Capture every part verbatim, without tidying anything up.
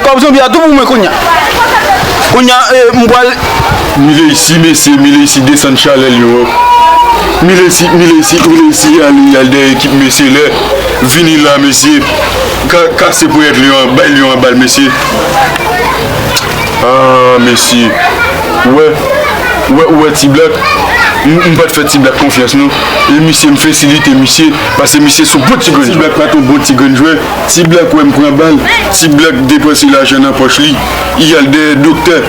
Kòb zonbi a tou pou mwen kounye a. Kounye a, eh, m pral. Mile isi, mesye, mile isi, desann chalè lyon an. Mile isi, mile isi, mile isi, ale, al dèyè ekip mesye lè. Vini la, mesye. Ka-, kase ponyèt lyon an, bay lyon an bal, mesye. Ah, mesye. Ou wè, ou wè, ou wè Ti Blak. M, m pa t fè Ti Blak konfyans, non. E misye, m fesilite misye, paske misye se yon bon ti grenn jwè. Ti Blak pa t yon bon ti grenn jwè. Ti Blak wè m pran bal. Ti Blak depanse lajan nan pòch li. Li al dèyè doktè.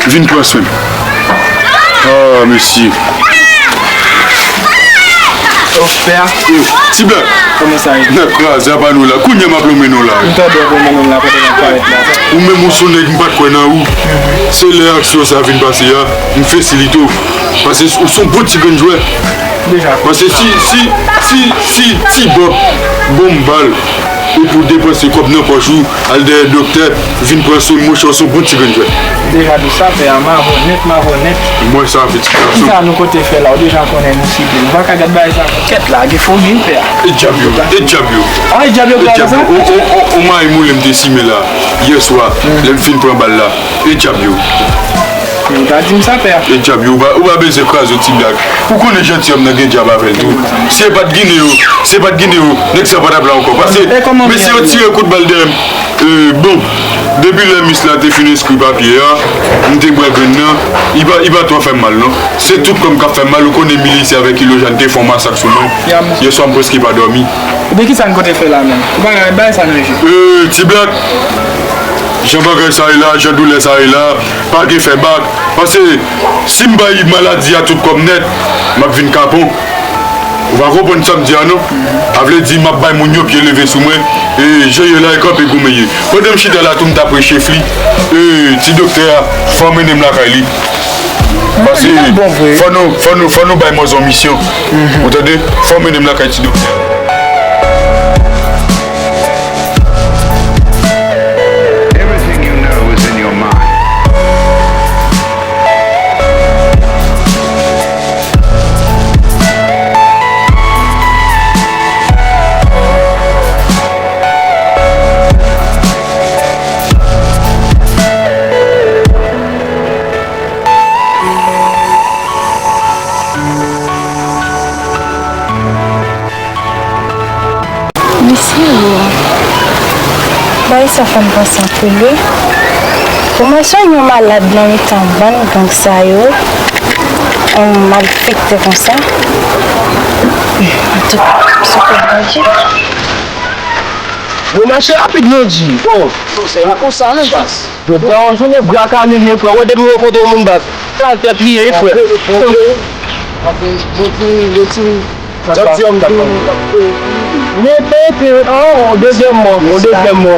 Vin pran swen m. Ah, mesye. Oh, pè a. Eh, Ti Blak. Kòman sa ye? N ap kraze apa nou la. Kounye a m ap lonmen nou la. M tande w ap lonmen nou la pandan n ap parèt la. Ou menm ou se yon nèg m pa t kwè nan ou. Se lè aksyon sa vin pase a, m fesilite w. Paske ou se yon bon ti grenn jwè. Deja. Paske si, si, si, si Ti Bòb ba w bal, epi w depanse kòb nan pòch ou, al dèyè doktè, vin pran swen m, monchè, w se yon bon ti grenn jwè. Deja di sa, pè a, m avè w nèt, m avè w nèt. Mwen sa, pitit gason. Kisa nou konte fè la? Ou deja konnen nou sible. Nou pa ka gad bagay sa. Kèt la, gen fobi wi, pè a. E djab yo, e djab yo. Ah, e djab yo. E djab yo. O, o, o, o mayi moule m te simen la, yè swa, lè m fin pran bal la. E djab yo. Ou ta di m sa, pè a. E djab yo, ou pa, ou pa bezwen kraze Ti Blak. Ou konnen jantiyòm nan gen djab avè l tou. Si e pa t Ginen yo, si e pa t Ginen yo, nèg sa pa t ap la ankò. Paske mesye yo tire kout bal dèyè m. Eh, bon, depi lè mis la te fin enskri papye a, m te bwè grenn nan, li pa, li pa twò fè m mal, non. Se tout kò m k ap fè m mal, ou konnen Milis avèk Ilojàn te fè yon masak sou mwen. Yèswa, m prèske pa dòmi. Ebyen, kisa n konte fè la menm? Ou pa ka met bagay sa nan je. Eh, Ti Blak, jan bagay sa ye la, jan doulè sa ye la, pa gen fè bak. Paske, si m bay maladi a tout kò m nèt, m ap vin kapon. Ou pa konprann sa m di a non? A vle di m ap bay moun yo pye leve sou mwen, e je ye la e kanpe goumen ye. Pandan m chita la tou m t ap rechefli, e ti doktè a, fò w mennen m lakay li. Paske fò nou, fò nou, fò nou bay mòzon misyon. Ou tande? Fò w mennen m lakay ti doktè a. Everything you know is in your mind. Mesye o, bagay sa fè m panse anpil wi. Pou mwen sonje yon malad nan mitan bann gang sa yo, yon malfektè konsa. Antouka, m swete Bondye. Yo mache rapid non di. Bon. Se pa konsa non. Yo pran yon jounen bra kanyen frè. Wè depi yo kontre yon moun bak. Sa tèt li ye frè. Janti òm. Mete, oh, on dezyèm mò, on dezyèm mò.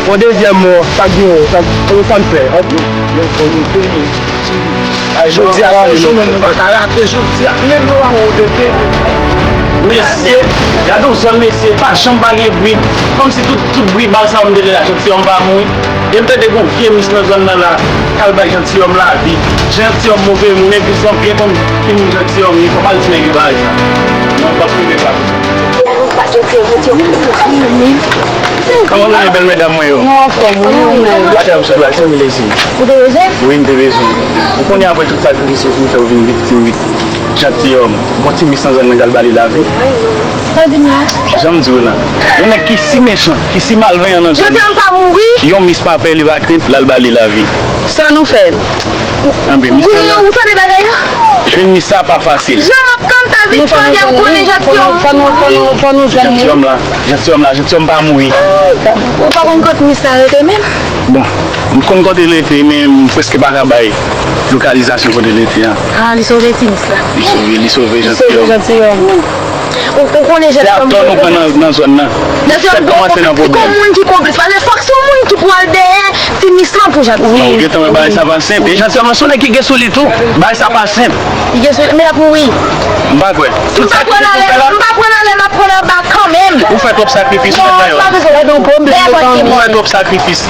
On dezyèm mò. Sa k gen, sa k, sa k fè. Jodi a, se jounen nou pa ka rate jodi a. Mesye, gade yon sèl mesye, pa janm pa gen bri. Kòmsi tout, tout bri bal sa m te la, janti òm pa mouri. E m tande gon vye mis nan zòn nan la, k al bay janti òm lavi. Janti òm move moun, epi san byen konn ki moun janti òm ye, fò m al di nèg yo bagay sa. Non, m p ap rive pa. Kòman nou ye, bèl medam mwen yo? Nou anfòm, wi, ou menm? Atè, m sot la, se mwen lezi. Ou te bezwen? Wi, m te bezwen. Ou konnen apre tout sakrifis ou fin fè, ou vin viktim, wi. Janti òm, bon ti mis nan zòn nan k al ba li lavi. Sa di m la? Jan m di w la. Yon nèg ki si mechan, ki si malveyan nan zòn nan. Janti òm pa mouri. Yon mis pa pè, li pa krent, l al ba li lavi. Sa nou fè? Anben, mis nan zòn. Ou tande bagay la? Jwenn mis sa pa fasil. Jan m ap kanpe vit fò lè m konnen janti òm. Fò nou, fò nou, fò nou jwenn li. Janti òm la, janti òm la, janti òm pa mouri. Ou pa konn kote mis la rete menm? Bon, m konn kote l rete, men m prèske pa ka bay lokalizasyon kote l rete a. Ah, li sove ti mis la. Li sove, li sove janti òm. Li sove janti òm. Ou, ou konnen janti òm. Se atò nou pran nan, nan zòn nan. Janti òm fèk kòmanse nan pwoblèm. Fòk se yon moun ki konplis. Paske fòk se yon moun ki pral dèyè ti mis lan pou janti òm. Ou gentan wè bagay sa pa senp. E janti òm nan se yon nèg ki gen sou li tou. Bagay sa pa senp. Li gen sou li, men l ap mouri. M pa kwè. Tout sa ki te pou fè la. M pa pran anlè, m ap pran anba. Menm. Ou fè twòp sakrifis, ou mèt la yo. Non, pa bezwen. Ou fè twòp sakrifis.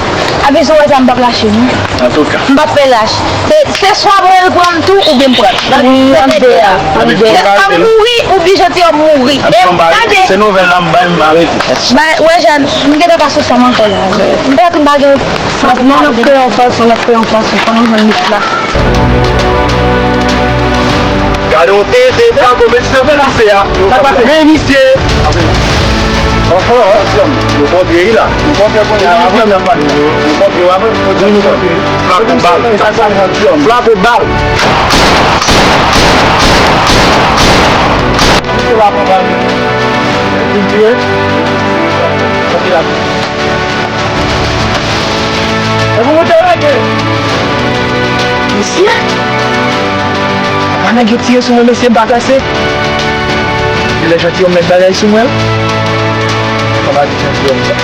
Apre sa, w wè sa, m p ap lache, non. Antouka. M p ap fè lach. Se, se swa mwen pran m tou, oubyen m pran l. Wi, an de a. An de a. Se swa m mouri, oubyen Jantiyòm mouri. E gade. Se nouvèl la m bay, m arete. Ba, wè, Jàn, m gentan pa sou sa m ankò la. M pa konn pa gen Non, n ap fè yon fason, n ap fè yon fason. Fò nou jwenn misye la. Gade yon tenten, bravo, men sa fè misye a. Men misye. Anhan, anhan, nou kontre wi la. Nou kontre kounye a, nou kontre, nou kontre, nou kontre. Frape bal. Frape bal. Misye la pran bal. Li tire. Kontre la. E pou mwen te rete. Mesye! Apa nèg yo tire sou mwen, mesye, m pa klase. Genlè Jantiyòm mèt bagay sou mwen. Fò m al di Jantiyòm sa.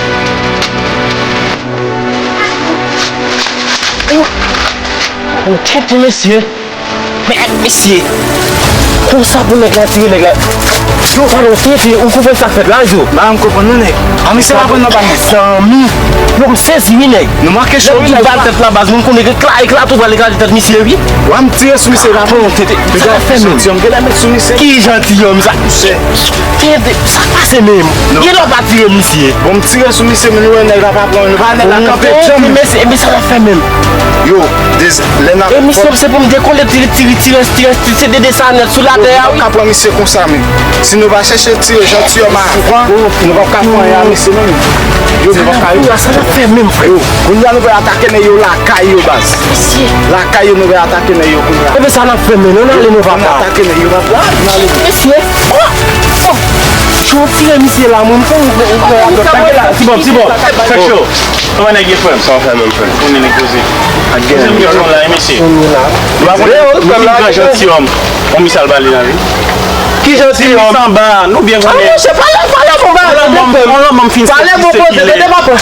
Oh, tenten, mesye. Men ak mesye. Konsa pou nèg la tire nèg la. Yo, pale w tenten, ou konprann sa k fèt la, Zo? Ba, m konprann non, nèg. A, mesye la pran nan bal, nèg. Zanmi. Yo, m sezi, wi, nèg. Nou manke cho, wi, nèg. Bal tèt la, baz, moun konnen ekla, ekla tou pral eklate tèt misye, wi. Wa m tire sou misye la, pran w tenten. Sa fè menm. Ki Jantiyòm sa? Tenten, sa pase menm? Genlè w pa tire misye. Bon, m tire sou misye, men nou wè nèg la pa pran, nou pa nèg la kanpe djanm. Mesye, epi sa l ap fè menm? Yo, dez, lè n ap... E misye, se pou m dekole, tire, tire, tire, tire, tire, se dede sa nèt sou latè a, wi. Nou p ap ka pran misye konsa, men. Si nou pa chèche tire Jantiyòm avan, nou p ap ka pran anyen a misye menm. Yo, nou p ap ka... Sa n ap fè menm, frè? Yo, kounye a nou pral atake nèg yo lakay yo, baz. Lakay yo nou pral atake nèg yo kounye a. Epi sa n ap fè menm, nou n ale, nou papa. N atake nèg yo, n ap, n ale. Mesye, oh, oh. Yo tire misye la, moun, fò ou, ou, ou, ou, Ti Bòb, Ti Bòb. Fèk cho. Kòman nèg ye, frè m? Sa w fè menm, frè m? Konnen nèg poze. Ak gen. Poze m gen la, mesye. Yo pa konnen nou fin pran Jantiyòm. On misal bale nan vi. Ki Jantiyòm? Ti mis anba, nou byen konnen. A, monchè, pale, pale bon bagay la, frè m. On lòt moun fin sèt ki se ki lè.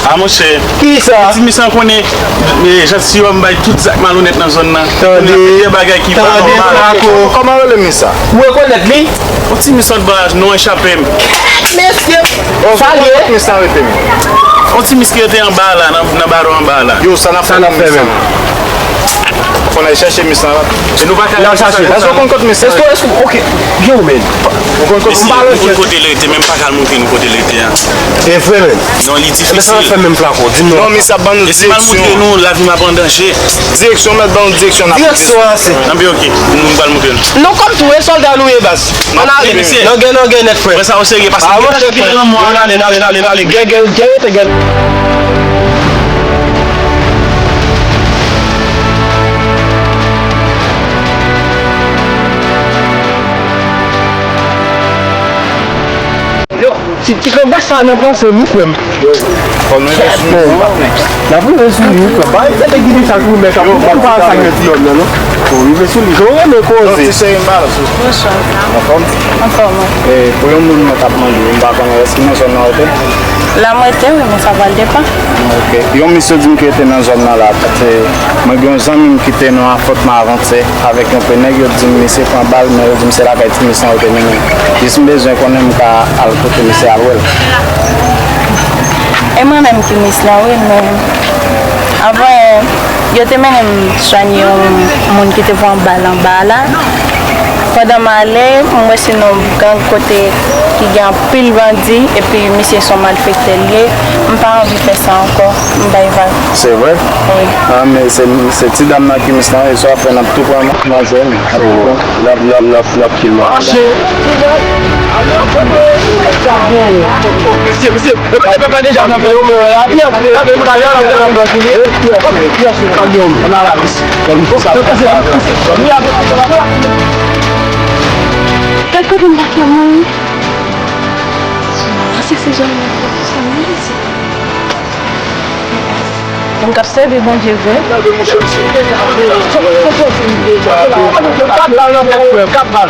A, monchè. Kisa? Ti mis an konnen, e, Jantiyòm bay tout zak malonèt nan zòn nan. Tande. Konnen ap fè bagay ki pa nòmal. Tande, Flako. Kòman rele mis sa? Ou rekonèt li? On ti mis anba, non an chape m. Mesye, sa l ye? Mis sa rete menm. On ti mis ki rete anba la, nan, nan baro anba la. Yo, sa n ap fè menm? Fò n al chèche mis lan. E nou pa ka... N al chache. Èske w konn kot mis lan? Èske, èske, ok. Yo, men. Ou konn kot... Mesye, nou konn kote l rete, men m pa ka al montre nou kote l rete a. E vre, men. Non, li difisil. Ebyen sa n ap fè menm, Flako? Di m non. Non, mis ap ban nou direksyon. E si m al montre nou, lavi m ap an danje. Direksyon, mèt ban nou direksyon, n ap... Direksyon an se... Anben, ok, nou pral montre nou. Nou kòm tou, e sòlda nou ye, baz. Ann ale. Mesye. Nan gè, nan gè nèt, frè. Mwen sa o serye, paske... A, monchè, frè. Ann ale, ann ale, ann ale, ann ale. Gè, gè, gè, rete gè. Yo, ti, ti kanbas sa nan panse m, wi, frè m. Yo, fò nou rive sou li, wi, patnè. N ap rive sou li, wi, frè m. Bay tèt gide sa kou mèt ap, ou konn pa sa gen ti nonm nan, non? Fò rive sou li. Jan w renmen koze. Ti seri m pa la, sou. Bonswa. Anfòm? Anfòm, wi. E, pou yon moun mwen t ap mande, m pa konnen èske nan zòn nan w rete? La m rete, wi, men sa pral depann. Ok. Yon misye di m ki rete nan zòn nan la, paske mwen gen yon zanmi m ki te nan afwontman avantyè avèk yon pe nèg, yo di m misye pran bal, men yo di m se lakay ti mis lan yo te mennen l. Jis m bezwen konnen m ka al kote misye al wè l. E mwen menm ki mis lan, wi, men anvan yè, yo te mennen m swanye yon moun ki te pran bal anba a la. Pandan m ale, m wè se nan yon gang kote ki gen anpil bandi, epi misye se yon malfektè l ye. M pa anvi fè sa ankò. M bay vag. Se vre? Wi. A, men se, se ti dam nan ki mis lan, e sa w ap fè, n ap tou pran manzè, men. N ap, n ap, n ap, n ap kill manzè. Mache! Mesye, mesye, e pa, e pa, pa deja nan fè yo, men, la, byen, la, byen, m ta yal, m ta yal, m ta yal. Kalm, ann al la, mesye. Kalm, sa. Gad kote m pase, mwen. Pase se jan sa, mwen, mesye. Moun k ap sèvi Bondye vre. Gade mouche misye. Kat bal nan tèt frè m, kat bal.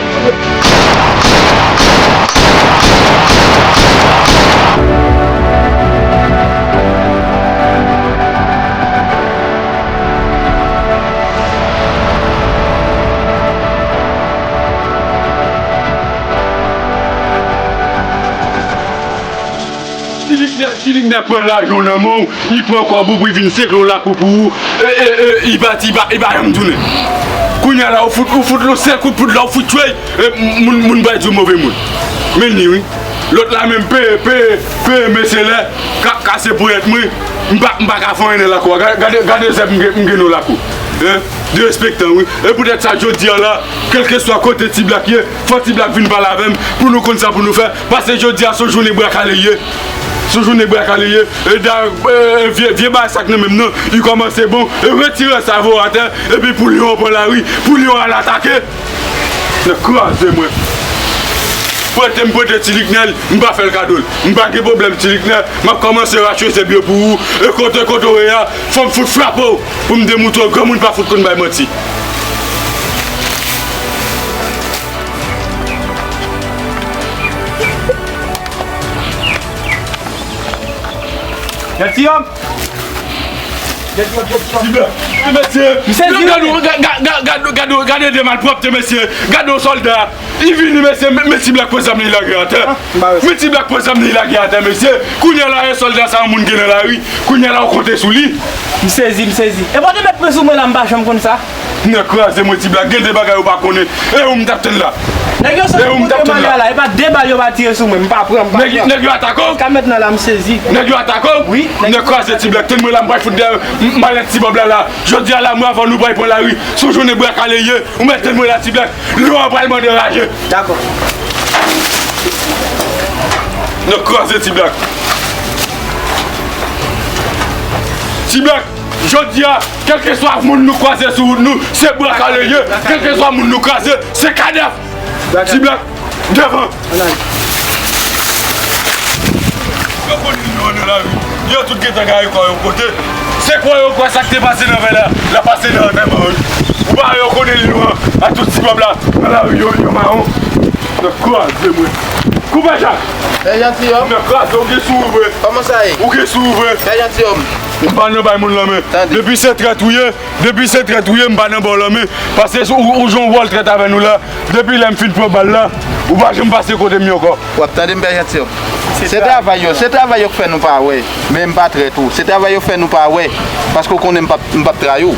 Ti nèg pran lajan nan men w, li pran kòb ou pou li vin sekle w lakou pou ou. E, e, e, li pati, li pa, li pa janm tounen. Kounye a la, ou fout, ou fout yon sèl kout poud la, ou fout tchwey. E, moun, moun bay di w move moun. Men li, wi. Lòt la menm, peye, peye, peye mesye lè, k ap kase ponyèt mwen. M pa, m pa ka fè anyen nan lakou a. Gade, gade, gade zèb m gen, m gen nan lakou. Hein? Derespektan, wi. E poutèt sa, jodi a la, kèlkeswa kote Ti Blak ye, fò Ti Blak vin pale avè m pou nou konn sa pou nou fè. Paske jodi a, se yon jounen bwa kale ye. Se yon jounen bwa kale ye. E dayè, e, vye, vye bagay sa k nan men m nan, li kòmanse bon. E retire sa, voye atè. Epi pou lyon an pran lari, pou lyon an al atake. Nèg kraze mwen. Prete m prete Ti Liknèl, m pa fè l kado l. M pa gen pwoblèm Ti Liknèl, m ap kòmanse rache zèb yo pou ou. E kote, kote w ye a, fò m fout frape w pou m demoutre w granmoun pa fout konn bay manti. Gentilhomme! Gentilhomme, gentilhomme! Mesye, mesye, gade, gade, gade, gade, gade de malpwòpte, mesye. Gade yon sòlda. Li vini, mesye, men, men Ti Blak pran zam li lage atè. Men Ti Blak pran zam li lage atè, mesye. Kounye a la, e sòlda sa yon moun gen nan lari. Kounye a la, ou konte sou li. M sezi, m sezi. E pa w te mèt pran sou mwen la, m pa janm konn sa. Nèg kraze mwen, Ti Blak, gen de bagay ou pa konnen. E ou m t ap tann la. Nèg yo sot kote m ale a la, e pa de bal yo pa tire sou mwen, m pa pran, m pa pran. Nèg yo atake w? Ka mentnan la, m sezi. Nèg yo atake w? Wi. Nèg kraze, Ti Blak, tann mwen la, m pral fout dèyè m, m pral nan ti bòb la la. Jodi a la, mwen avè w, nou pral pran lari. Se yon jounen bwa kale ye. Ou mèt tann mwen la, Ti Blak. Lyon an pral mande raje. Dakò. Nèg kraze, Ti Blak. Ti Blak, jodi a, kèlkeswa moun nou kwaze sou wout nou, se bwa kale ye. Kèlkeswa moun nou kwaze, se kadaf. Ti Blak, devan. Yo konnen lyon an nan lari. Yo tout gentan gaye kò yo kote. Se kwa yo kwè sa k te pase nan vè la, l ap pase nan antèman yo. Ou pa wè yo konnen lyon an ak tout ti bòb la nan lari yo, yo mawon. Nèg kraze mwen. Koupe jak. Pè Jantiyòm. Nèg kraze, ou gen sou ou vre. Kòman sa ye? Ou gen sou ou vre. Pè Jantiyòm. M pa nan bay moun lanmen. Tande. Depi se trèt ou ye, depi se trèt ou ye, m pa nan ba w lanmen. Paske ou, ou jwe yon wòl trèt avè nou la. Depi lè m fin pran bal la, ou pa janm pase kote m yo ankò. W ap tande m, Pè Jantiyòm. Se travay yo, se travay yo k fè nou pa wè. Men m pa trèt ou. Se travay yo fè nou pa wè. Paske w konnen m p ap, m p ap trayi w.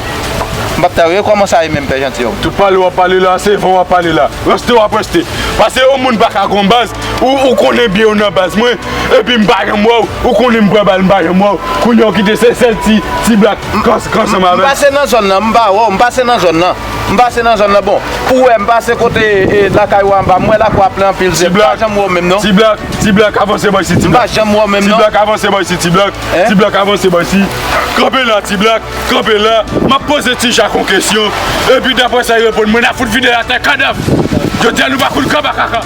M p ap trayi w. E kòman sa ye menm, Pè Jantiyòm? Tout pale w ap pale la, se van w ap pale la. Reste w ap reste. Paske yon moun pa ka gon baz, ou, ou konnen byen ou nan baz mwen, epi m pa janm wè w, ou konnen m pran bal, m pa janm wè w. Kounye a w kite se sèl ti, Ti Blak k ansanm avè m. M pase nan zòn nan, m pa wè w, m pase nan zòn nan. M pase nan zòn nan, bon. Ou wè, m pase kote, e, lakay ou anba, m wè lakou a plen anpil zèb. M pa janm wè w menm, non. Ti Blak, Ti Blak, avanse bò isit, Ti Blak. M pa janm wè w menm, non. Ti Blak, avanse bò isit, Ti Blak. Hein? Ti Blak, avanse bò isit. Kanpe la, Ti Blak, kanpe la. M ap poze Ti Jak yon kesyon. Epi, daprè sa li reponn mwen, n a fout vide l atè kadaf. Jodi a, nou pa konn kaba kaka.